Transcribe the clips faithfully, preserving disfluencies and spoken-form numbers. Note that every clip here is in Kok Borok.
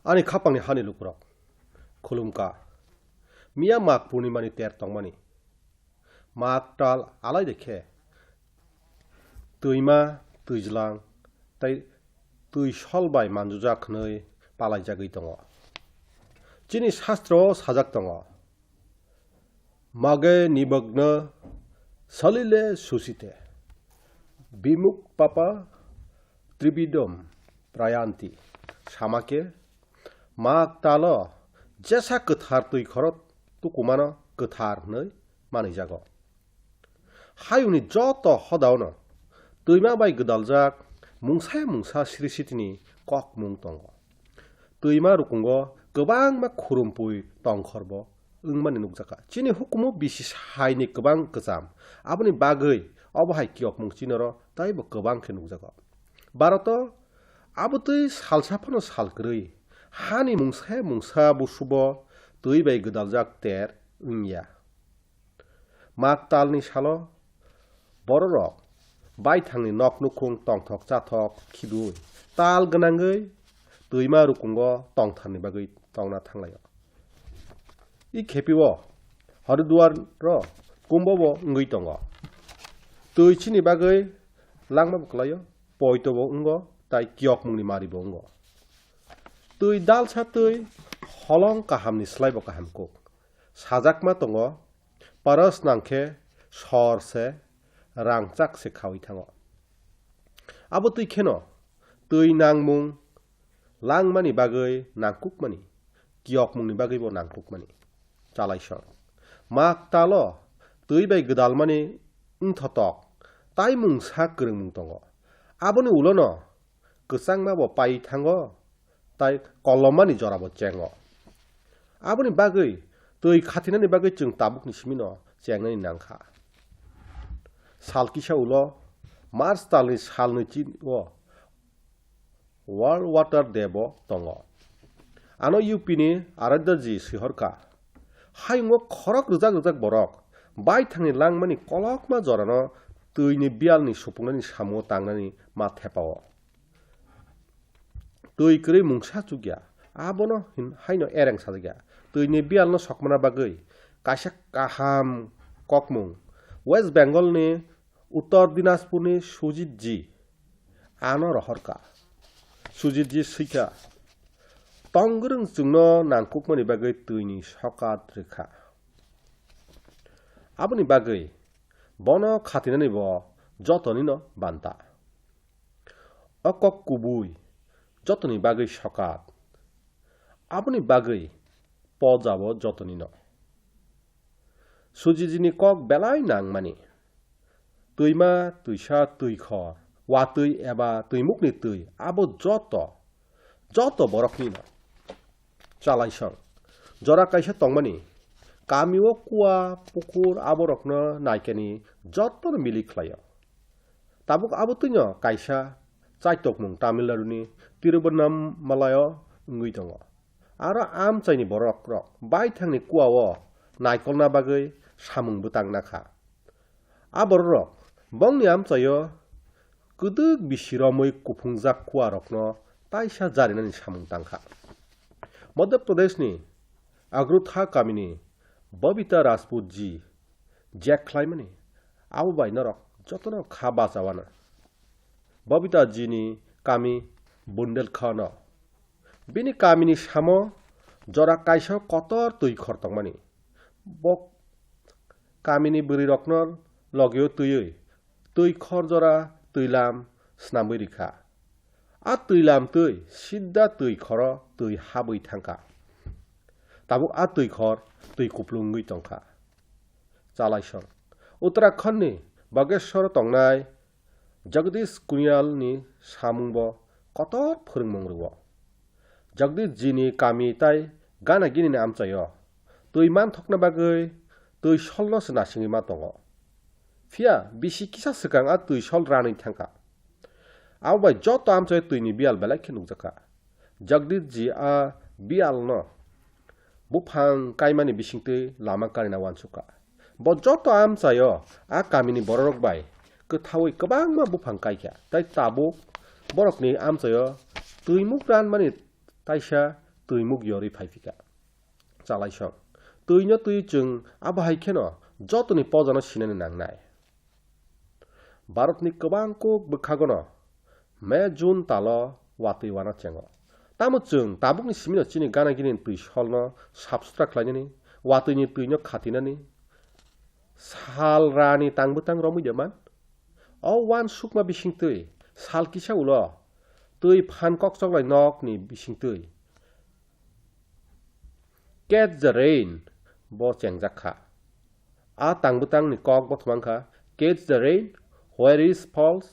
Ani khapangni hani lukurok, khulumkha. Miya Mag Purnimani ter tongmani. Mag tal alai de khe twima, twijlang tei twi sol bai manjujak hwnwi palaijagwi tongo. Chini sastro-o sajak tongo, "Mage nimagna salile susite, vimukkhapapa trividham prayanti." Sama khe, Mag talo jesa kwthar twi khoro tukumano kwthar hwnwi manijago. Hayungni joto hodaono twima bai gwdaljak mungsa mungsa srisitini kokmung tongo. Twima rukungo kwbangma khurumpui tongkhorbo wngmani nukjakha. Chini hukumu bisi saini kwbang kwcham, aboni bagwi obo hai kiyokmung chinoro taibo kwbang khe nukjago. Bharoto abotwi salsa phano sal kwrwi hani mungsa mungsa busubo twi bai gwdaljak ter wngya. Mag talni salo bororok baithangni nok nukhung tongthok chathok khibwi tal gwnangwi twima rukungo tongtharni bagwi tongna thanglaio. I khepio Haridwar-o kumbo bo wngwi tongo. Twi chini bagwi langma bo kwlaio, poito bo wngo, tai kiyokmungni mari bo wngo. Twi dalsa twi holong kahamni slai bo kaham kuk. Sajakma tongo, paras nangkhe sor se, rangchak se khawi thango. Abo twi kheno twi nangmung langmani bagwi nangkukmani, kiyokmungni bagwibo nangkukmani. Chalaisong. Mag talo twi bai gwdalmani wngthotok tai mungsa kwrwngmung tongo. Aboni ulono kwchangma bo pai thango, tai kolommani jora bo chengo. Aboni bagwi twi khatinani bagwi chwng tabukni simino chengnani nangkha. Sal kisa ulo March talni salni chini o World Water Day bo tongo. Ano U P ni Aradhya ji swihorkha, hayungo khorok rwjak rwjak borok baithangni langmani kolokma jorano twini biyalni supungnani samungo tangnani ma thepao. Twi kwrwi mungsa chukya, abono hin-, haino ereng sajakya. Twini biyalno sokmana bagwi kaisa kaham kokmung West Bengal ni Uttar Dinaspur ni Sujit ji ano rohorkha. Sujit ji swikha, "Tongwrwng chwngno nangkukmani bagwi twini sokat rwkha." Aboni bagwi bono khatinani bo jotonino banta. O kok kubui jotoni bagwi sokat, aboni bagwi pojabo jotonino. Sujijini kok belai nangmani. Twima, twisa, twikhor, watwi eba twimukni twi, abo joto, joto boroknino. Chalaisong. Jora kaisa tongmani, kamio kua, pukur aborokno naikani jotono mili khlaio. Tabuk abo twino kaisa chaitokmung Tamil Nadu ni Tiruvannamalai o wngwi tongo. Aro amchaini borok rok baithangni kua o naikolna bagwi samung bwtang nakha. A borok rok bongni amchai o kwdwk bisi romwi kuphungjak kua rokno taisa jarinani samung tangkha. Madhya Pradesh ni Agrotha kamini Babita Rajput ji jek khlaimani, abo bai norok jotono kha bachawano. Babita jini kami Bundelkhand o. Bini kamini samo jora kaisa kotor twi khor tongmani. Bo kamini bwrwi rokno logio twiwi twi khor jora twi lam snamwi rikha. A twi lam twi sidda twi khoro twi habwi thangkha. Tabuk a twi khor twi kuplungwi tongkha. Chalaisong. Uttarakhand ni Bageshwar tongnai Jagdish Kuniyal ni samung bo kotor phwrwngmung rwo. Jagdish ji ni kami tai gana gini ni amchai o twi manthokna bagwi twi sol no se nasingwi ma tongo. Phiya bisi kisa swkang a twi sol ranwi thangkha. Abo bai joto amchai twi ni biyal belai khe nukjakha. Jagdish ji a biyal no buphang kaimani bisingtwi lama karina uansukha. Bo joto amchai o a kamini bororok bai kwthaui kwbangma buphang kaikha, tai tabuk borokni amchai o twimuk ranmani taisa twimuk yorwi phai phika. Chalaisong. Twino twi chwng abo hai kheno jotoni pojano sinani nangnai. Bharatni kwbang kuk bwkhagono May June talo watwi wana chengo. Tamo chwng tabukni simino chini gana gini twi solno sap sutra khlainani, watwini twino khatinani, sal rani tang bwtang romwi de man. O wan sukma bisingtwi sal kisa ulo twi phan kokchoklai nokni bisingtwi Catch the rain bo chengjak kha. A tang bwtangni kok bo thumang kha, catch the rain, where it falls,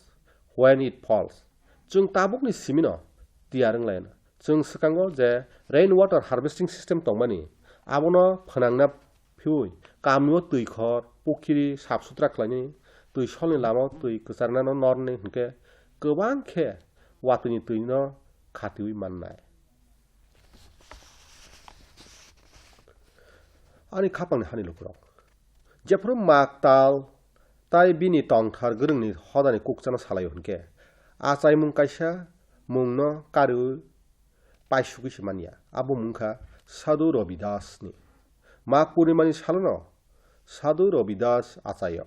when it falls. Chwng tabukni simino tiyar wng lai. Chwng swkango je rain water harvesting system tongmani, abono phnangna phiwi kamio twi khor, pukhiri sap sutra khlainani, twi solni lamao twi kwcharnano norni hwnkhe kwbang khe watwini twino khatiwi mannai. Ani khapangni hani lukurok. Jephru mak tal tai bini tongthar gwrwngni hodani kukchano salaio hwnkhe, achaimung kaisa mungno kariui paisugwi se manya. Abo mungkha Sadhu Rabidas ni. Mak Purnimani salono Sadhu Rabidas achaio.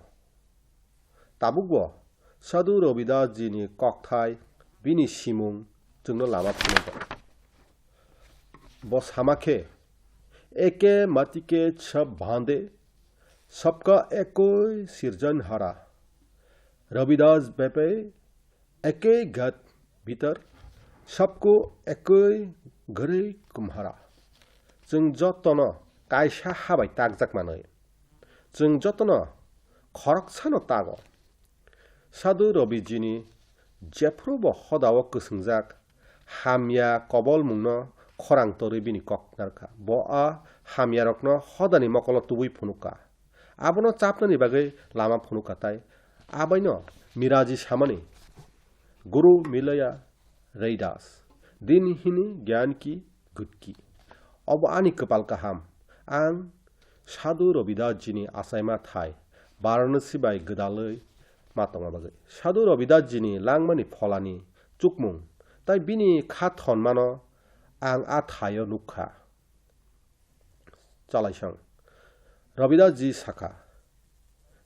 Tabukbo Sadhu Rabidas ji ni kokthai, bini simung chwngno lama phunukgo. Bo sama khe, "Eke mati ke sab bhande, sabka ekoi sirjanhara." Rabidas bepe eke ghat bhitar, sabko ekoi gare kumhara. Chwng jotono kaisa ha bai takjak manwi. Chwng jotono khoroksano tago. Sadhu Rabijini jephrubo hodao kwswngjak hamya kobolmungno khorang torwi bini kok narwkha. Bo a hamyarokno hodani mokolo tubui phunukha. Abono chapnani bagwi lama phunukha tai abaino Miraji samani Guru Milaya Raidas, din hini gyan ki gutki. Obo ani kwpal kaham. Ang Sadhu Rabidas jini achaima thai Varanasi bai gwdalwi ma tongma bagwi. Sadhu Rabidas jini langmani pholani chukmung tai bini kha thonmano ang a thaio nukha. Chalaisong. Rabidas ji sakha,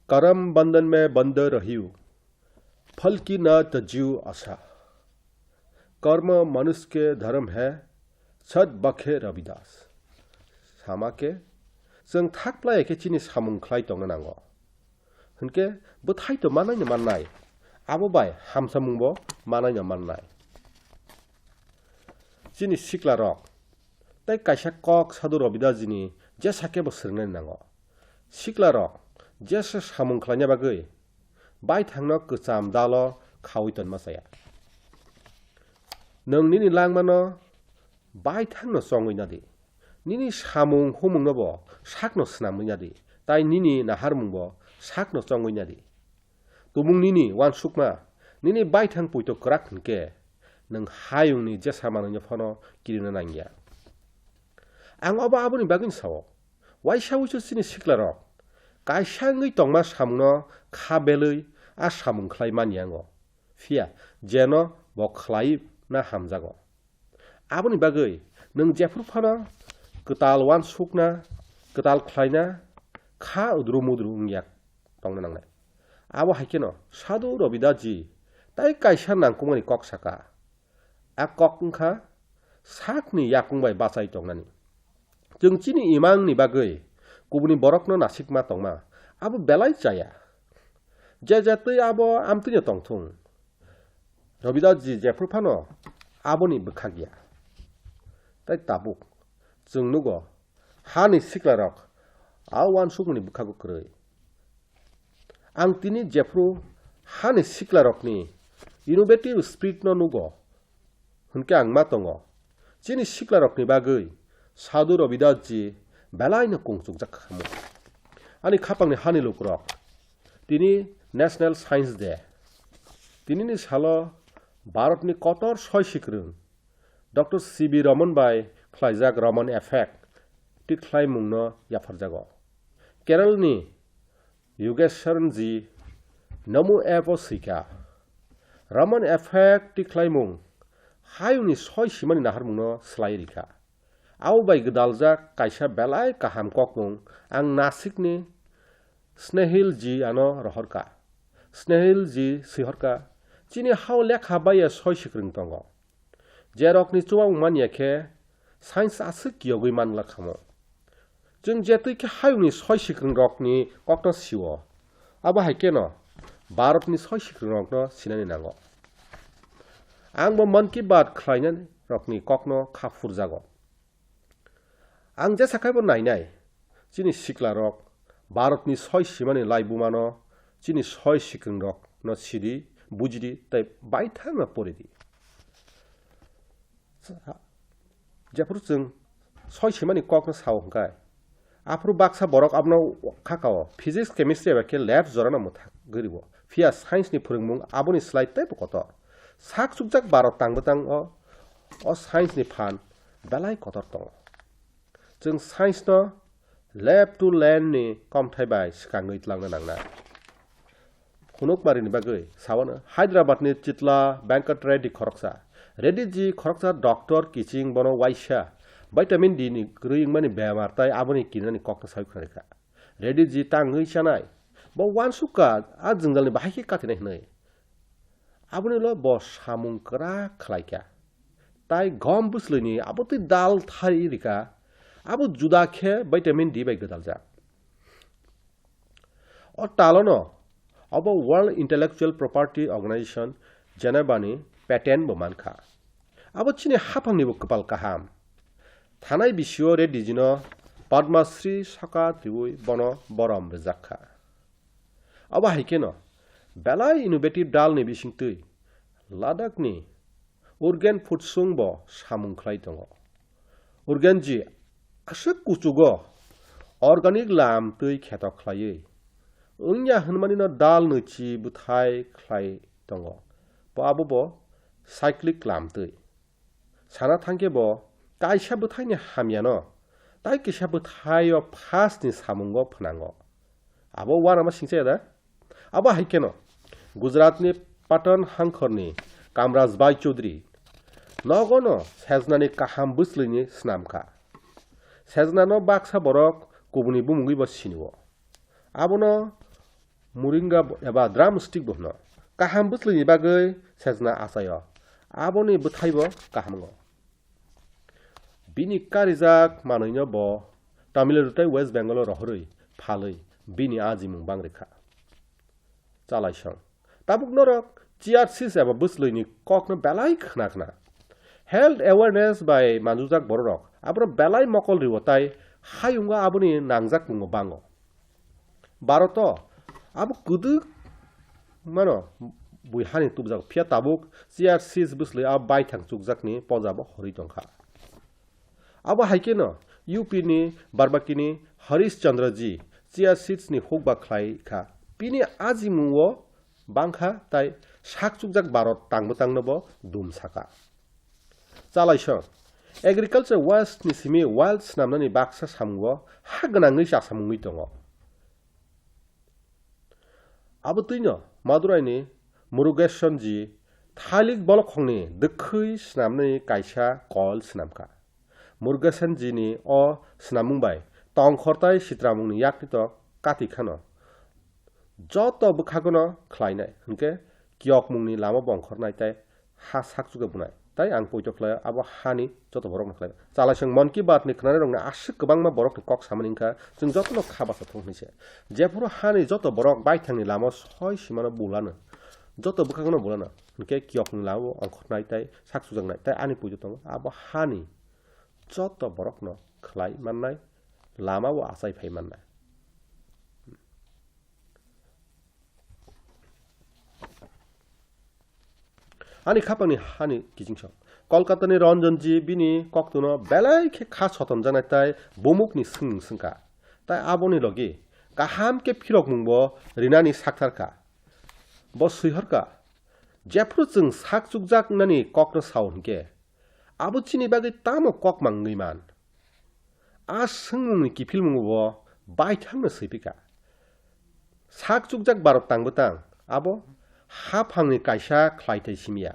"Karam bandhan mein bandhe rahiu, phal ki na tajiu asha. Karma manush ke dharam hai, sat bakhe Rabidas." Sama khe, chwng thak plai khe chini samung khlai tongna nango. Hinkhe bwthai to manaino mannai, abo bai hamsamungbo manaino mannai. Chini siklarok tei kaisa kok Sadhu Rabidas jini jesa khe bo swrwngnani nango. Siklarok jesa samung khlaina bagwi baithangno kwcham dalo khaui tonma chaya. Nwng nini langmano baithangno chongwi nadi. Nini samung humungno bo sakno swnamwi nadi. Tai nini naharmungbo sakno chongwi nadi. Tumung nini uansukma, nini baithang poito kwrak hinkhe, nwng hayungni jesa manwino phano kirina nangya. Ang obo aboni bagwino sao, waisa wuisu chini siklarok kaisa wngwi tongma samungno kha belwi a samung khlai manya wngo. Phiya jeno bo khlai na hamjago. Aboni bagwi nwng jephru phano kwtal uansukna, kwtal khlaina, kha udru mudru wngya tongna nangnai. Abo hai kheno Sadhu Rabidas ji tai kaisa nangkukmani kok saka. A kok wngkha sakni yakung bai bachai tongnani. Chwng chini imangni bagwi kubuni borokno nasikma tongma, abo belai chaya. Je je twi abo amtwino tongthung. Rabidas ji jephru phano aboni bwkhak ya. Tai tabuk chwng nugo, hani siklarok a uansukmani bwkhago kwrwi. Ang tini jephru hani siklarokni innovative spirit no nugo, hwnkhe ang ma tongo. Chini siklarokni bagwi Sadhu Rabidas ji belaino kungchukjak khamu. Ani khapangni hani lukurok, tini National Science Day. Tinini salo Bharatni kotor soi sikrwng Doctor C V Raman bai khlaijak Raman Effect tikhlaimungno yapharjago. Keralni Yogesh Sharan ji Namo app o swikha. Raman Effect tikhlaimung hayungni soi simani naharmungno swlaiwi rikha. Abo bai gwdaljak kaisa belai kaham kokmung ang Nasikni Snehil ji ano rohorkha. Snehil ji swihorkha, "Chini hao lekha baiya soi sikrwng tongo. Jerokni chubabu manya khe science aswk yogwi manglak khamu. Chwng je twi khe hayungni soi sikrwng rokni kokno sio. Abo hai kheno Bharatni soi sikrwng rokno sinani nango." Ang bo Mann Ki Baat khlainani rokni kokno kha phurjago. Ang jesa khaibo nainai, chini sikla rok Bharatni soi simani laibumano chini soi sikrwng rokno sidi, bujidi tei baithangno poridi. Jephuru chwng soi simani kokno sao hwnkhe, aphuru baksa borok abono khakao, physics, chemistry eba khe lab jorano mwthagwi rwo. Phiya science ni phwrwngmung aboni slai teibo kotor. Sak chukjak Bharat tang bwtang o, o science ni phan belai kotor tongo. Chwng science no lab to land ni komthai bai swkangwi tlangna nangnai. Phunukmarini bagwi sawano Hyderabad ni Chitla Venkat Reddy khoroksa. Reddy ji khoroksa doctor kiching, bono waisa vitamin D ni kwrwi wngmani bemar tai aboni kinani kokno sawi khwnaikha. Reddy ji tangwi chanai. Bo uansukha a jwngjalni bahai khe katinai hwnwi. Aboni ulo bo samung kwrak khlaikha. Tai gom bwslwini abo twi dal thai rikha. Abo juda khe vitamin D bai gwdaljak. O talono abo World Intellectual Property Organization, Geneva ni patent bo mankha. Abo chini haphangnibo kwpal kaham. Thanai bisio Reddy jino Padma Shri sokat riwi bono borom rwjakha. Abo hai kheno belai innovative dalni bisingtwi Ladakhni Urgen Phutsung bo samung khlai tongo. Urgenji aswk kuchugo organic lam twi kheto khlaiwi wngya hwnmanino dal nwichi bwthai khlai tongo. Bo abo bo cyclic lam twi. Sana thangkhe bo kaisa bwthaini hamyano tai kisa bwthaio phasni samungo phnango. Abo uanama singcha ya da? Abo hai kheno Gujaratni Patan hangkhorni Kamraj Bhai Chaudhary nogono sejnani kaham bwslwini snamkha. Sejnano baksa borok kubuni bumungwi bo sinio. Abono moringa bo-, eba drumstick bo hwno. Kaham bwslwini bagwi sejna achaio. Aboni bwthaibo kahamgo. Bini karijak manwino bo Tamil Nadu tei West Bengal o rohorwi phalwi bini ajimung bang rikha. Chalaisong. Tabuk norok chia seeds eba bwslwini kokno belai khna khna. Health awareness bai manjujak bororok aboro belai mokol riwo tai hayungo aboni nangjakmungo bango. Bharoto abo kwdwk mano bui hani tubjak, phiya tabuk chia seeds bwslwi a baithang chukjakni poja bo horwi tongkha. Abo hai kheno U P ni Barbakini Harish Chandra ji chia seeds ni hukba khlai kha. Bini ajimung o bangkha tai sak chukjak Bharat tang bwtang no bo dum saka. Chalaisong. Agriculture waste ni simi wild snamnani baksa samungo ha gwnangwi chasamungwi tongo. Abo twino Madurai ni Murugesan ji thailik bolokhongni dwkhwi snamnani kaisa kol snamkha. Murugesan ji ni o snamung bai tongkhortai sitramungni yakni tok kati khano joto bwkhagono khlainai hwnkhe kiyokmungni lama bongkhornai tei ha sak chukjak bunai. Tai ang poito khlai abo hani joto borokno khlai. Chalaisong Mann Ki Baat ni khwnanai rokni aswk kwbangma borokni kok samani wngkha, chwng jotono kha basa thung hinwi se. Jephuru hani joto borok baithangni lama soi simano bulano, joto bwkhakno bulano, hwnkhe kiyokni lama bo ongkhornai tai sak chukjaknai. Tai ani poito tongo abo hani joto borokno khlai mannai, lama bo achai phai mannai. Ani khapangni hani kiching sok. Kolkatani Ranjanji bini koktwno belai khe kha sotonjaknai tai bumukni swngmung swngkha. Tai aboni logi kaham khe phirokmungbo rinani sakthar kha. Bo swihor kha, "Jephuru chwng sak chukjaknani kokno sao hwnkhe, abo chini bagwi tamo kok mangwi man?" A swngmungni kiphilmungo bo baithangno swi phi kha. Sak chukjak Bharat tang bwtang, abo haphangni kaisa khlai thai simi ya.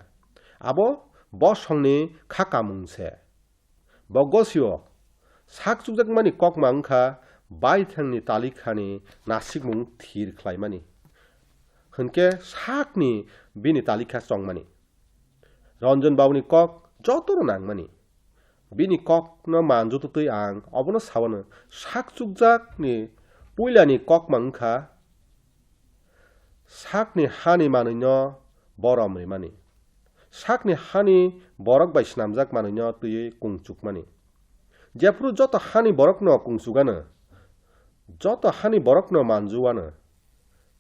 Abo bosongni kha kamung se. Bo gosio Sak chukjakmani kokma wngkha baithangni talikhani nasikmung thir khlaimani. Hinkhe sakni bini talikha chongmani. Ranjan babuni kok jotoro nangmani. Bini kokno manjututwi ang obono sawano, sak chukjakni puilani kokma wngkha sakni hani manwino borom rimani. Sakni hani borok bai swnamjak manwino twiwi kung chukmani. Jephuru joto hani borokno kung chugano, joto hani borokno manjuwano,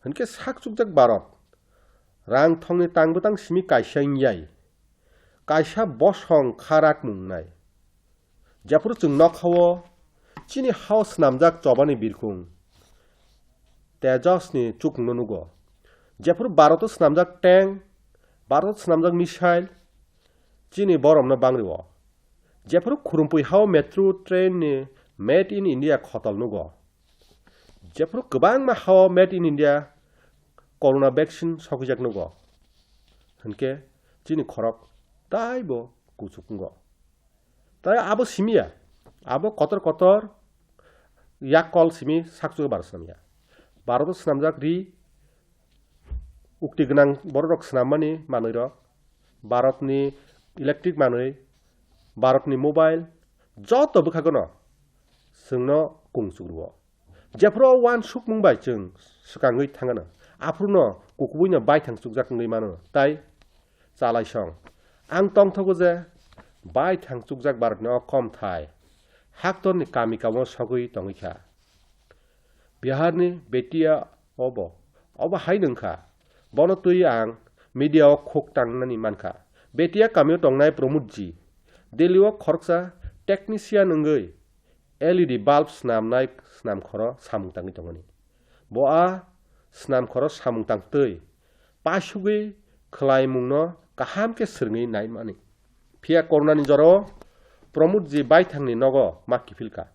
hinkhe sak chukjak barok rang thongni tang bwtang simi kaisa wngyai, kaisa bosong kha rakmung wngnai. Jephuru chwng nokhao chini hao swnamjak chobani birkhung Tejasni chukungno nugo. Jephuru Bharoto swnamjak tank, Bharoto swnamjak missile chini boromno bangrio. Jephuru khurumpui hao metro train ni Made in India khotol nugo. Jephuru kwbangma hao Made in India corona vaccine sokijak nugo. Hinkhe chini khorok taibo kuchuk wngo. Tai abo simiya, abo kotor kotor yak kol simi sakchugo Bharat swnamya. Bharat swnamjak ri, ukti gwnang bororok swnammani manwirok, Bharatni electric manwi, Bharatni mobile, joto bwkhagono chwngno kung chukruo. Jephuru o uansukmung bai chwng swkangwi thangano, aphuruno kukubuino baithang chukjak wngwi mano, tai chalaisong. Ang tongthogo je baithang chukjak Bharatni o komthai haktorni kami kamo sogwi tongwi kha. Biharni Betia obo, obo hai nwng kha. Bono twi ang media o khuk tangnani mankha. Betia kamio tongnai Pramod ji, Delhi o khoroksa technician wngwi L E D bulb swnamnai swnamkhoro samung tangwi tongmani. Bo a swnamkhoro samung tangtwi paisugwi khwlaimungno kaham khe swrwngwi naimani. Phiya Corona ni jorao Pramod ji baithangni nogo ma kiphilkha.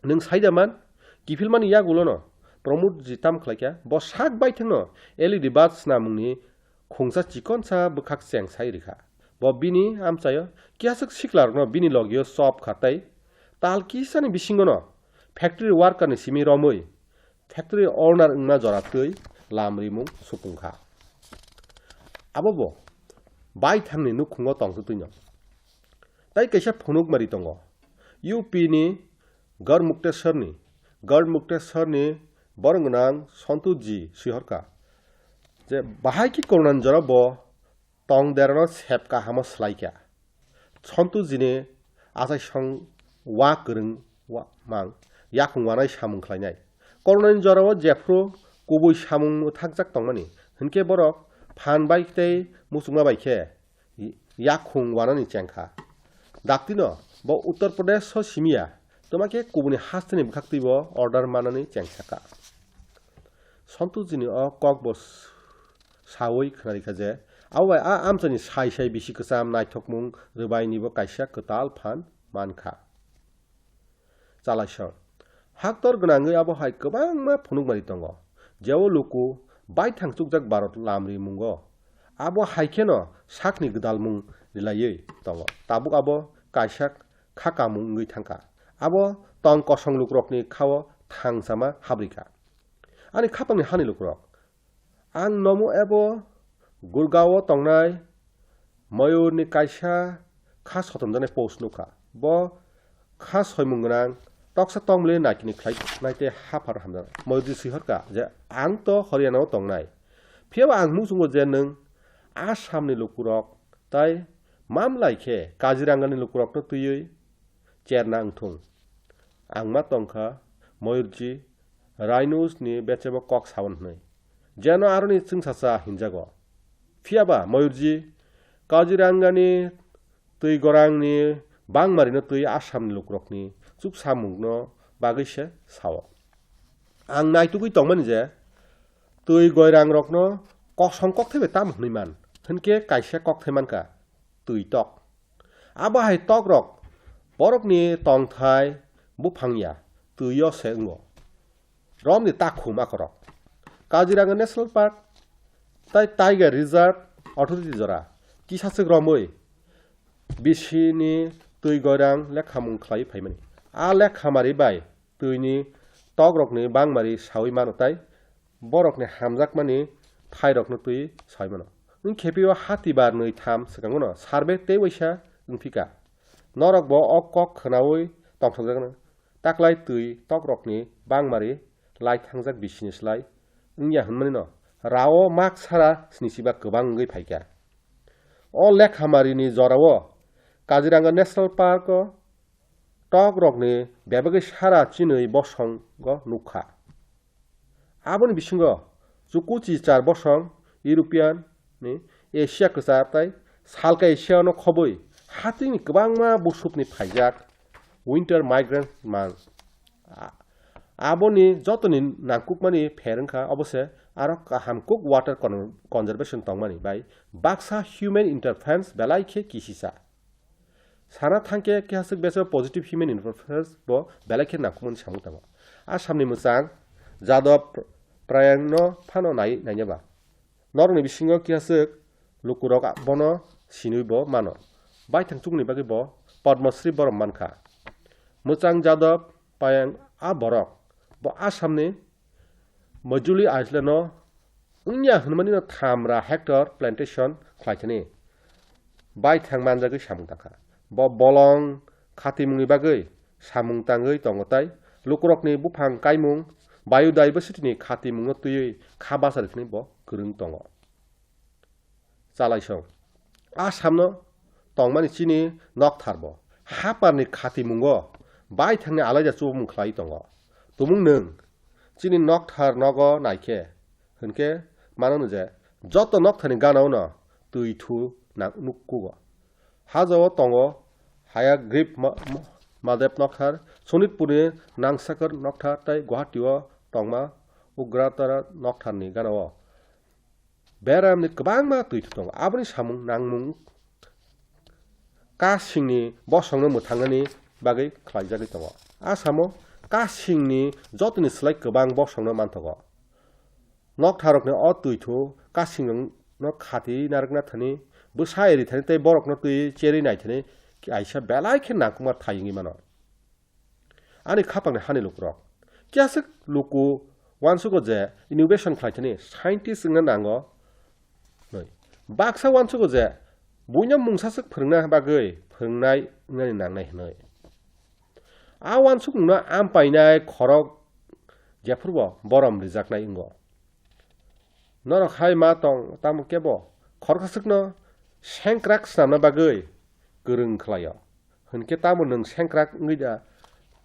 Nwng saida man, kiphilmani yagulono Pramod ji tam khlaikha, bo sak baithangno L E D bulb swnamungni khungsa chikonsa bwkhak cheng sai rikha. Bo bini amchaio kiyaswk siklarokno bini logio chop kha tei tal kisani bisingono factory worker ni simi romwi factory owner wngna jora twi lam rimung supung kha. Abo bo baithangni nukhungo tongtwtwino. Tai kaisa phunukmari tongo. U P ni Garh Mukteswar ni, Garh Mukteswar ni borok gwnang Sontu ji swihorkha je bahai khe Corona ni jora bo tong derano sep kahamo swlaikha. Sontu jini achaisong wa kwrwng wa mang yakung wanai samung khlainai. Corona ni jorao jephru kubui samung mwthakjak tongmani hinkhe borok phan bai tei muchungma bai khe yakung wanani chengkha. Daktino bo Uttar Pradesh o simiya, twma khe kubuni hasteni bwkhaktwi bo order manani chengsakha. Sontu jini o kok bo s-, sawi khwnarikha je, abo bai a amchaini sai sai bisi kwcham naithokmung rwbaini bo kaisa kwtal phan mankha. Chalaisong. Haktor gwnangwi abo hai kwbangma phunukmani tongo, jeo luku baithang chukjak Bharat lamri mungo. Abo hai kheno sakni gwdalmung rilaiwi tongo. Tabuk abo kaisa kha kamung wngwi thangkha. Abo tong kosong lukurokni khao thangsama habrikha. Ani khapangni hani lukurok, ang nomo ebo Gurgaon-o tongnai Mayurni kaisa kha sotomjaknai post nukha. Bo kha soimung gwnang, toksa tongmili naikini khlai naite haphar hamjaknai. Mayurji swihorkha je, "Ang to Haryana-o tongnai. Phiyaba ang muchungo je nwng Assamni lukurok tai mamlai khe Kazirangani lukurokno twiwi cherna wngthung. Ang ma tongkha Mayurji Rhinos ni bechebo kok sawan hwnwi. Jeno aroni chwngsacha hinjago. Phiyaba Mayurji Kazirangani twi gorangni bangmarino twi Assamni lukurokni chuksamungno bagwi se sao. Ang naitugwi tongmani je twi goirangrokno kosong kokthai bai tamo hwnwi man, hwnkhe kaisa kokthai mankha, twi tok. Abo hai tokrok borokni tongthai buphang ya, twi-o se wngo. Romni takhum akorok. Kaziranga National Park tai Tiger Reserve Authority jora kisachwk romwi bisini twi goirang lekhamung khlaiwi phaimani. A lekhamari bai twini tokrokni bangmari saui mano tai borokni hamjakmani thairokno twi saui mano. Wng khe phio hati bar nwi tham swkangono survey tei waisa wng phi kha. Norok bo o kok khnaui tongthokjakno. Taklai twi tokrokni bangmari lai thangjak bisini slai wngya hwnmani no rao mak sara sini siba kwbang wngwi phaikha. O lekhamarini jorao Kaziranga National Park o tokrokni bebagwi sara chinwi bosongo nukha. Aboni bisingo chukuchi char bosong European ni Asia kwchar tai salka Asia no khobwi hatingni kwbangma busukni phaijak winter migrant mang. A-, aboni jotoni nangkukmani pher wngkha obo se aro kaham kuk water con-, conservation tongmani bai baksa human interference belai khe kisisa. Sana thangkhe kehaswk bese positive human interference bo belai khe nangkukmani samung tango. Asamni mwchang Jadab Prayang no phano nai nainaba. Norokni bisingo kehaswk lukurok bono sinui bo mano. Baithang chukni bagwi bo Padma Shri borom mankha. Mwchang Jadab Prayang a borok bo Asamni Majuli Island o wngya hwnmani no tham ra hectare plantation khlaithani baithang manjagwi samung tangkha. Bo bolong khatimungni bagwi samung tangwi tongo tai lukurokni buphang kaimung biodiversity ni khatimungno twiwi kha bachari thani bo kwrwng tongo. Chalaisong. A samno tongmani chini nokthar bo. Haparni khatimungo baithangni alaida chubamung khlai tongo. Tumung nwng chini nokthar nogo naikhe, hwnkhe mano je joto noktharni ganao no twi thu nang nukkugo. Hajao tongo Haya Grip Ma-, Ma-, Madep nokthar, Sonitpurni Nangsakar nokthar tei Guwahati o tongma Ugratara noktharni ganao. Beramni kwbangma twi tongo. Aboni samung nangmung kasingni bosongno mwthangnani bagwi khlaijagwi tongo. A samo kasingni jotoni slai kwbang bosongno manthogo. Noktharokni o twithu kasingno khati narwkna thani, bwsa eri thani tei borokno twi cherwi nai thani kaisa belai khe nangkukma thai wngwi mano. Ani khapangni hani lukurok. Kiyaswk luku uansugo je innovation khlai thani scientist wngna nango. Noi. Baksa uansugo je buino mungsaswk phwrwngna bagwi phwrwngnai wngnani nangnai hwnwi. A uansukmungno ampainai khorok jephurbo borom rijaknai wngo. Norok hai ma tong tamo kebo khoroksa swkno sengkrak swnamna bagwi kwrwng khlaio. Hwnkhe tamo nwng sengkrak wngwi da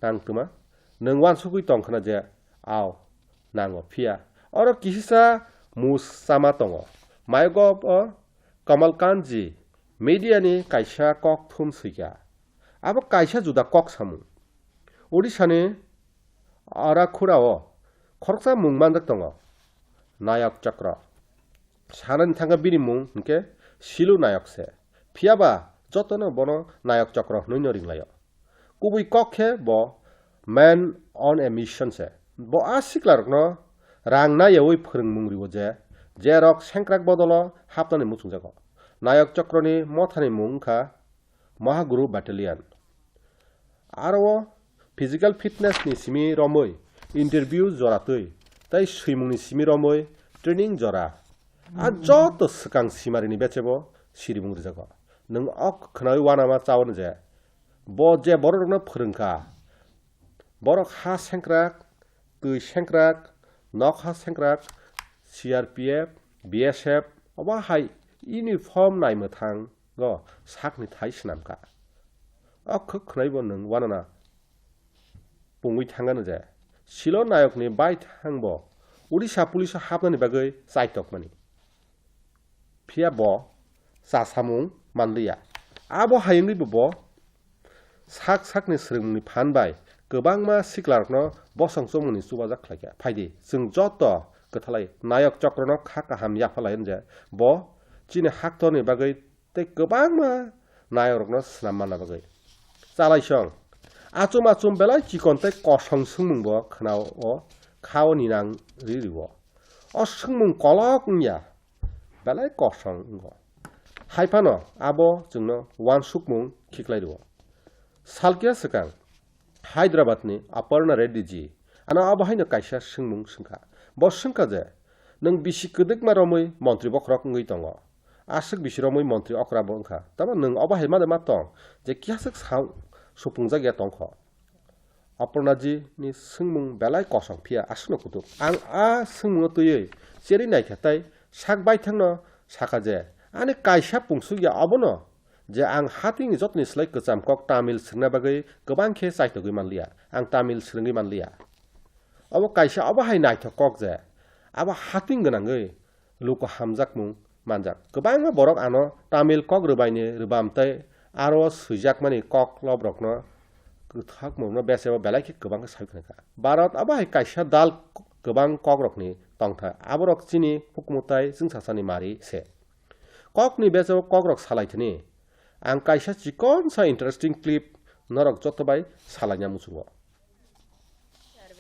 nang twma? Nwng uansugwi tong khna je, ao, nango, phiya oro kisisa mus chama tongo. Mayok o Kamal Kanji media ni kaisa kok thum swikha. Abo kaisa juda kok samung. Odisha ni Arakhura o khoroksa mung manjak tongo, Nayok Chakra. Sanani thangkha bini mung hwnkhe Silu Nayok se. Phiyaba jotono bono Nayok Chakra hwnwi no ringlaio. Kubui kok khe bo man on a mission se. Bo a siklarokno rang nayaui phwrwngmung rio je, jerok sengkrak bodolo hapnani muchungjago. Nayok Chakrani mothani mung wngkha Mahaguru Battalion. Aro o physical fitness ni simi romwi, interview joratwi, tei swimungni simi romwi, training jora. A joto swkang simarini bechebo sirimung rijago. Nwng ok khwnawi uanama chawano je, bo je bororokno phwrwngkha, borok ha sengkrak, twi sengkrak, nokha sengkrak, C R P F, B S F, obo hai uniform naimwthango sakni thai swnamkha. O khwk khwnaibo nwng uanana pungwi thangano je, Silo Nayokni baithangbo Odisha police o hapnani bagwi chaitokmani. Phiya bo chasamung manliya. Abo hai wngwi bo, bo sak sakni swrwngmungni phan bai kwbangma siklarokno bosong chomungni chubajak khlaikha. Phaidi, chwng joto kwthalai Nayok Chokrono kha kaham yaphalai hwn je bo chini haktorni bagwi tei kwbangma nayokrokno swnam manna bagwi. Chalaisong, achum achum belai chikon tei kosong swngmungbo khwnao, khao ninang ri rio. O swngmung kolok wngya, belai kosong wngo. Hai phano abo chwngno uansukmung khiklai rio. Salkhe swkang, Hyderabad ni Aparna Reddy ji ano abo haino kaisa swngmung swngkha. Bo swngkha je, "Nwng bisi kwdwkma romwi montri bokhorok wngwi tongo. Aswk bisi romwi montri okra bo wngkha. Tamo nwng obo hai ma ma tong je kiyaswk sa supungjak ya tongkho?" Aparna ji ni swngmung belai kosong phiya aswkno kutuk. Ang a swngmungo twiwi cherwi naikha tei sak baithangno sakha je, "Ani kaisa pungsuk ya obono je ang hatwini jotoni slai kwcham kok Tamil swrwngna bagwi kwbang khe chaitogwi manliya, ang Tamil swrwngwi manliya." Obo kaisa obo hai naithok kok je abo hatwing gwnangwi luku hamjakmung manjak. Kwbangma borok ano Tamil kok rwbaini rwbam tei aro swijakmani kok lobrokno kwthakmungno bese o belai khe kwbang khe saui khna kha. Bharat abo hai kaisa dal kwbang kokrokni tongthai. Aborok chini hukumu tai chwngsasani mari se. Kokni bese o kokrok salai thani. Ang kaisa chikonsa interesting clip norok joto bai salaina muchungo.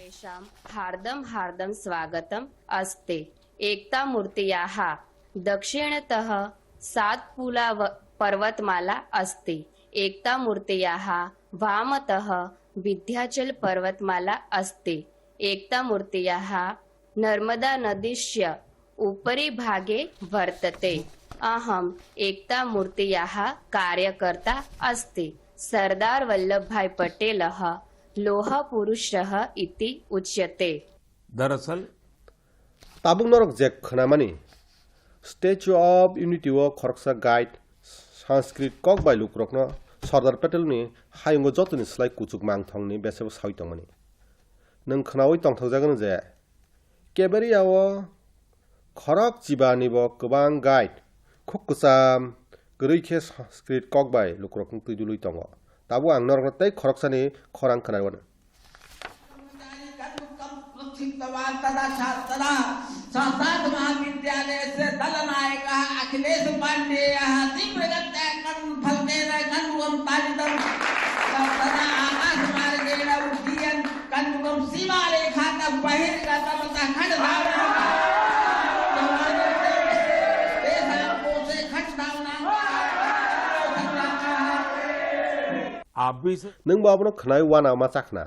सर्वेषां हार्दं हार्दं स्वागतम् अस्ति। एकता मूर्तियाः दक्षिणतः सातपुला व-, पर्वतमाला अस्ति। एकता मूर्तियाः वामतः विन्ध्याचल पर्वतमाला अस्ति। एकता मूर्तियाः नर्मदा नदीस्य उपरि भागे वर्तते। अहम् एकता मूर्तियाः कार्यकर्ता अस्ति। सरदार वल्लभभाई पटेलः लोहपुरुषः इति उच्यते। दरअसल tabuk norok je khwnamani Statue of Unity o khoroksa guide Sanskrit kok bai lukurokno Sardar Patelni hayungo jotoni slai kuchuk mangthongni besebo saui tongmani. Nwng khnaui tongthokjagano je Keberia o khorok chibani bo kwbang guide khuk kwcham kwrwi khe Sanskrit kok bai lukurok twi dului tongo. Tabuk ang norokno tei khoroksani khorang khwnarwano. कन्दुकं सीमारेखातः बहिर्गतवतः खड्गधावनाः। तेषां कोशे खड्गधावनाः। आप भी से Nwng bo abono khwnai wana ma chakhna.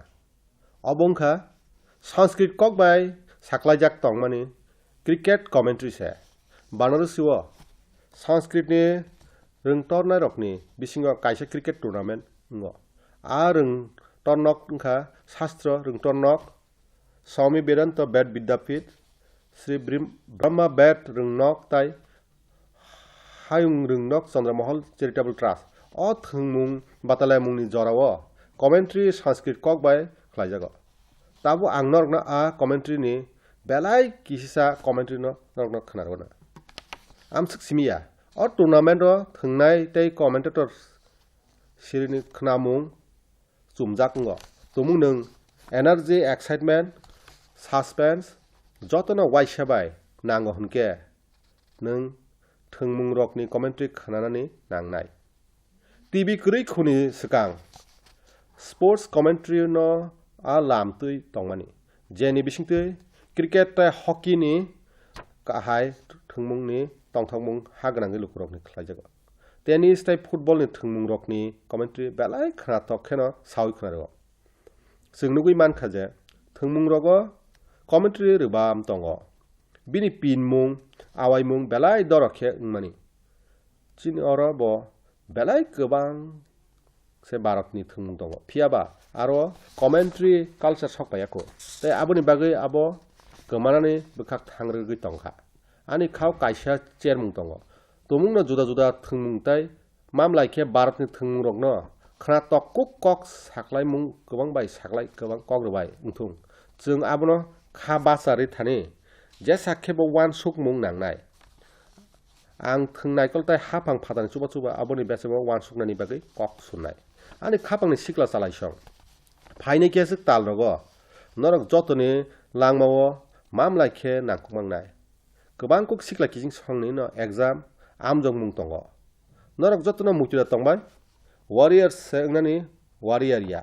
Obo wngkha Sanskrit kok bai saklaijak tongmani cricket commentary se. Banarasi o Sanskrit ni rwngtornairokni bisingo kaisa cricket tournament wngo. A rwngtornok wngkha Shastro rwngtornok, Swami Vedanta Ved Vidyapith, Sri Brim-, Brahma Ved Rwngnok tai Hayung Rwngnok Chandra Mahal Charitable Trust. O thwngmung batalaimungni jorao commentary Sanskrit kok bai khlaijago. Tabuk ang norokno a commentary ni belai kisisa commentary no norokno khwnarwna. Amswk simi ya, o tournament o thwngnai tei commentator sirini khwnamung chumjak wngo. Tumung nwng energy, excitement, suspense jotono waisa bai nango hwnkhe nwng thwngmungrokni commentary khwnanani nangnai. T V kwrwi khuni swkang sports commentary no a lam twi tongmani, jeni bisingtwi cricket tei hockey ni kahai thwngmungni tongthokmung ha gwnangwi lukurokni khlaijago. Tennis tei football ni thwngmungrokni commentary belai khwnathok kheno saui khwnarwo. Chwng nugwi mankha je thwngmungrogo commentary rwbam tongo. Bini pinmung, awaimung belai dorok khe wngmani. Chini oro bo belai kwbang se Bharatni thwngmung tongo. Phiya ba aro commentary culture sok paiya kho. Tei aboni bagwi abo kwmanani bwkhak thang rwgwi tongkha. Ani khao kaisa chermung tongo. Tumungno juda juda thwngmung tei mamlai khe Bharatni thwngmungrokno khwnatok kuk kok saklaimung kwbang bai saklai kwbang kok rwbai wngthung. Chwng abono kha bacharwi thani jesa khe bo uansukmung nangnai. Ang thwng naikol tei haphang phatani chuba chuba aboni bese bo uansuknani bagwi kok surnai. Ani khapangni sikla chalaisong. Phainai khe aswk tal rogo. Norok jotoni langmao mamlai khe nangkukmangnai. Kwbang kuk sikla kiching songni no exam amjokmung tongo. Norok jotono muitu da tongbai. Warriors se wngnani warrior ya.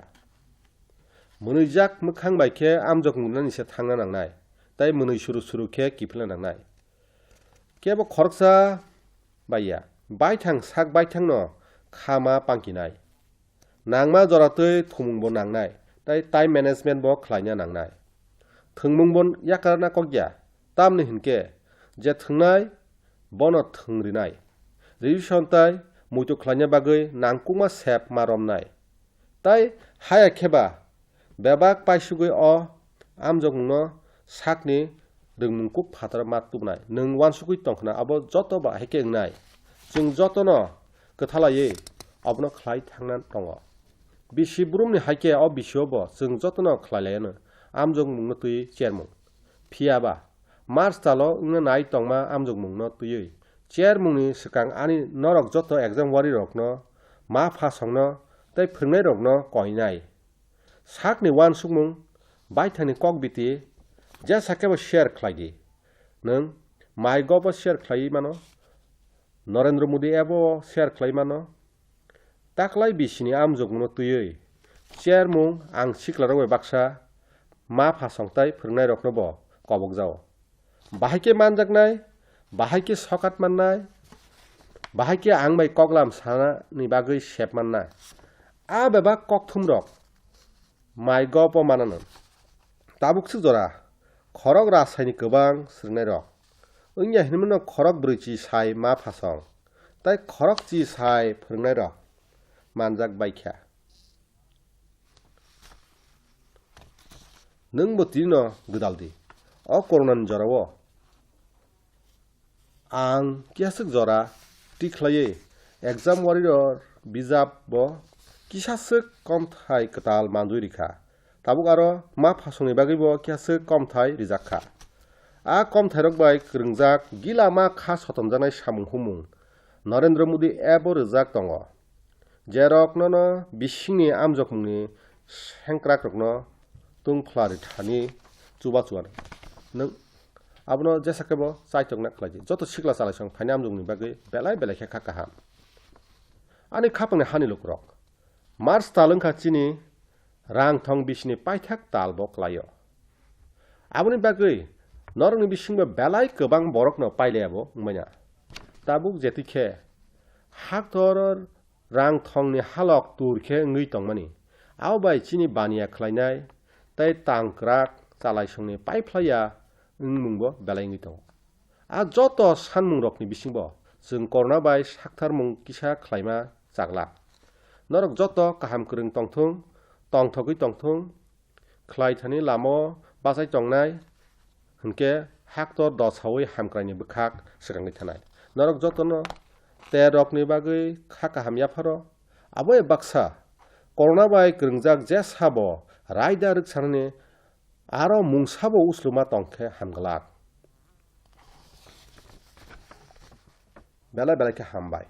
Mwnwijak mwkhang bai khe amjokmung nani se thangna nangnai. Tei mwnwi suru suru khe kiphilna nangnai. Kebo khoroksa bai ya, baithang sak baithangno khama pangkinai. Nangma jora twi thumungbo nangnai. tei time management bo khlaina nangnai. Thwngmung bo yakarna kok ya, tamni hinkhe je thwngnai bono thwng rinai. Revision tei muitu khlaina bagwi nangkukma sep ma romnai. Tei haya khe ba bebak paisugwi o amjokmungno sakni rwngmung kuk phataro ma tubunai. Nwng uansugwi tongkhna abo joto ba hai khe wngnai. Chwng jotono kwthalaiwi abono khlai thangna tongo. Bisi brumni hai khe o bisio bo chwng jotono khlai laiano amjokmungno twiwi chermung. Phiya ba March talo wngna nai tongma amjokmungno twiwi chermungni swkang ani norok joto exam warirokno, ma phasongno tei phwrwngnairokno koinai. Sakni uansukmung baithangni kok biti jesa khe bo share khlai di. Nwng MyGov o share khlaiwi mano, Narendra Modi app o share khlai mano. Taklai bisini amjokmungno twiwi chermung ang siklarok bai baksa ma phasong tei phwrwngnairokno bo kobokjao. Bahai khe manjaknai, bahai khe sokat mannai, bahai khe ang bai koklam sanani bagwi sep mannai. A bebak kokthumrok MyGov o mananw. Tabuk swk jora khorok rasaini kwbang swrwngnairok. Wngya hinwi mano khorok brwi chi sai ma phasong tei khorok chi sai phwrwngnairok manjak baikha. Nwngbo tinino gwdal di. O coronani jorao ang kisaswk jora tikhlaiwi exam warrior bijap bo kisaswk komthai kwtal manjwi rikha. Tabuk aro ma phasongni bagwibo kisaswk komthai rijakkha. A komthairok bai kwrwngjak gila ma kha sotomjaknai samung humung Narendra Modi app o rwjak tongo. Jerok nono bisingni amjokmungni sengkrakrokno tungphla rithani chuba chuan. Nwng abono jesa khe bo chaitokna khlai di. Joto sikla chalaisong phaini amjokmungni bagwi belai belai khe kha kaham. Ani khapangni hani lukurok. March tal wngkha chini rang thong bisini paithak tal bo klaio. Aboni bagwi norokni bisingbo belai kwbang borokno pailaiya bo wngmanya. Tabuk jetikhe haktor rang thongni halok tur khe wngwi tongmani, abo bai chini baniya khlainai tei tangkrak chalaisongni paiphlaiya wngmungbo belai wngwi tongo. A joto sanmungrokni bisingbo chwng corona bai saktharmung kisa khlaima chaglak. Norok joto kaham kwrwng tongthung, tongthogwi tongthung, khlai thani lama o bachai tongnai, hinkhe haktor dosaui hamkraini bwkhak swkangwi thanai. Norok jotono terrorrokni bagwi kha kaham yapharo. Abo bai baksa corona bai kwrwngjak jesa bo raida rwksanani aro mungsabo usluma tongkhe hamglak. Belai belai khe hambai.